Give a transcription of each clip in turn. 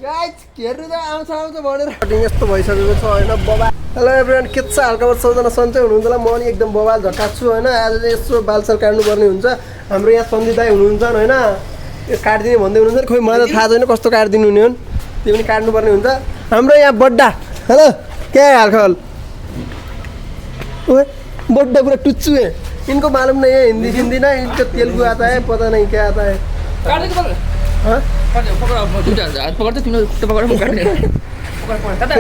Guys हेर्नु त आउँछ भनेर कटिङ यस्तो भइसकेको छ हैन बबा। हेलो एभ्रिवान, के छ हालखबर? सबजना सन्चै हुनुहुन्छ होला? म नि एकदम बबाल झक्कास छु हैन। आज चाहिँ यसो बालसाल काट्नु पर्ने हुन्छ। हाम्रो यहाँ सन्जय दाइ हुनुहुन्छ हैन, यो काट्दिने भन्दै हुनुहुन्छ। खोइ मलाई त थाहा छैन कस्तो काट्दिनु हुने हो, त्यो पनि काट्नु पर्ने हुन्छ। हाम्रो यहाँ बड्डा हेलो, क्या हालखबर? ओए बड्डा पूरा टुच्चू है, इनको मालूम नहीं है हिंदी हिंदी ना, इनको तेलुगु आता है, पता नहीं क्या आता है। हाँ पकड़ तिम्रो खुट्टा पकड म काट्ने पकड दादा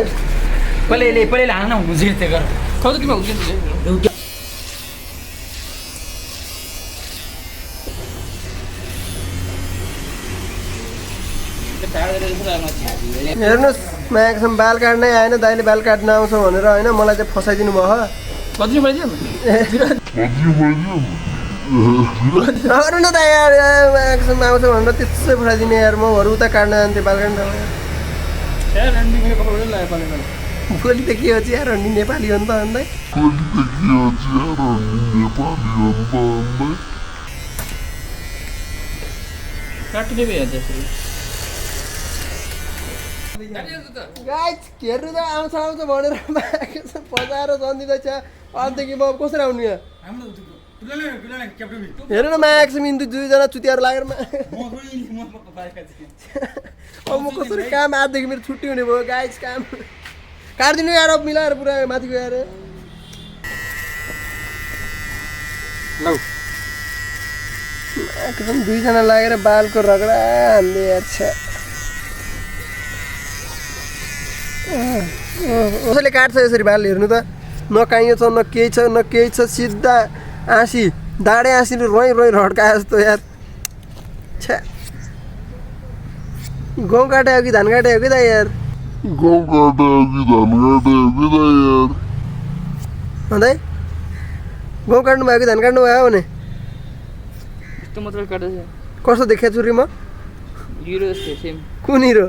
पहिले हाल्न हुनु चाहिँ त्यो गर खौ त किन हुन्छ हेर्नुहोस्, म एकछिन बाल काट्नै आएन, दाइले बाल काट्न आउँछ भनेर होइन मलाई चाहिँ फसाइदिनु भयो। कति पहिले अरू न त यार, एकछिन आउँछ भनेर त्यसै फसाइदिने यार। म अरू उता काट्न जान्थेँ बाल काट्न। भोलि त के हो चाहिँ यार, अन्डी नेपाली हो नि त अन्दै। काट्ने भए त्यसरी गाइस हेर्नु त आउँछ भनेर पचाएर सन्दिँदैछ। अन्तदेखि म कसरी आउनु यहाँ? हेर्नु न, माग्छ मिन्दु दुईजना चुतियाहरू लागेर अब म कसरी काम आजदेखि मेरो छुट्टी हुने भयो गाइस। काम काटिदिनु यार, अब मिलाएर पुरा माथि गएर एकदम दुईजना लागेर बालको रगडा हान्दै यार छ। कसैले काट्छ यसरी बाल? हेर्नु त, न काहीँ छ न केही छ न केही छ, सिधा आँसी दाडे आँसीले रोइ रड्काए जस्तो यार छ्या। गहुँ काटे हो कि धान काटे हो कि त यार? गहुँ काटे हो कि धान काटे हो कि त यार? अन्त गहुँ काट्नु भयो कि धान काट्नु भयो भने यस्तो मात्र काट्दैछ। कस्तो देखिया छु रे म? हिरो जस्तो सेम। कुन हिरो?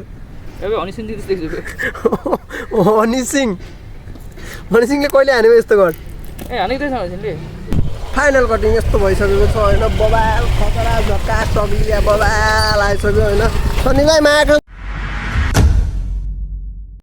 अब हनी सिंह जस्तो देख्छु। हनी सिंहले कहिले हानेको यस्तो गट? ए हानेकै छ हनी सिंहले। फाइनल कटिङ यस्तो भइसकेको छ होइन, बबाल खतरा झक्का टग्लिया बबाल आइसक्यो होइन। शनिबार माग